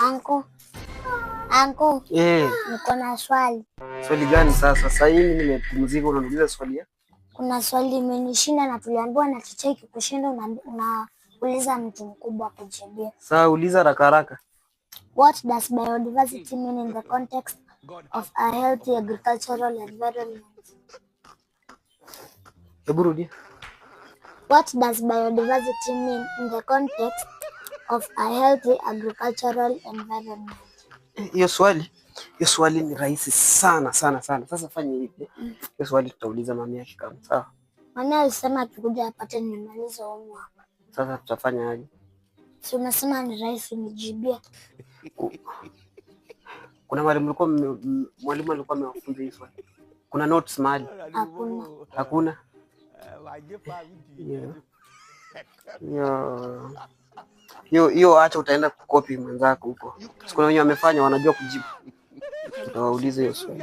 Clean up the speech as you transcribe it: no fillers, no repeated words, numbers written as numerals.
Anko, anko, Eh, niko na swali. Swali gani sasa? Sasa hii nimepumzika, unaniuliza swali ya? Kuna swali imenishinda na tuliambiwa na teacher ikikushinda unauliza mtu mkubwa kujibia. Sasa uliza haraka haraka. What does biodiversity mean in the context of a healthy agricultural environment? Hebu rudia. What does biodiversity mean in the context of a healthy agricultural environment? Hiyo swali ni rahisi sana sana sana. Sasa fanya hivi. Hiyo swali tutauliza mami yake kama sawa. Mami alisema akikuja apate nimemaliza homework. Sasa tutafanya aje? Si umesema ni rahisi nijibie? Kuna mwalimu alikuwa amewafunza hii swali. Kuna notes mahali? Hakuna. Hakuna. Hiyo hiyo hiyo hiyo, acha utaenda kucopy mwenzako huko. Si kuna wenye wamefanya wanajua kujibu. Tutawauliza hiyo swali.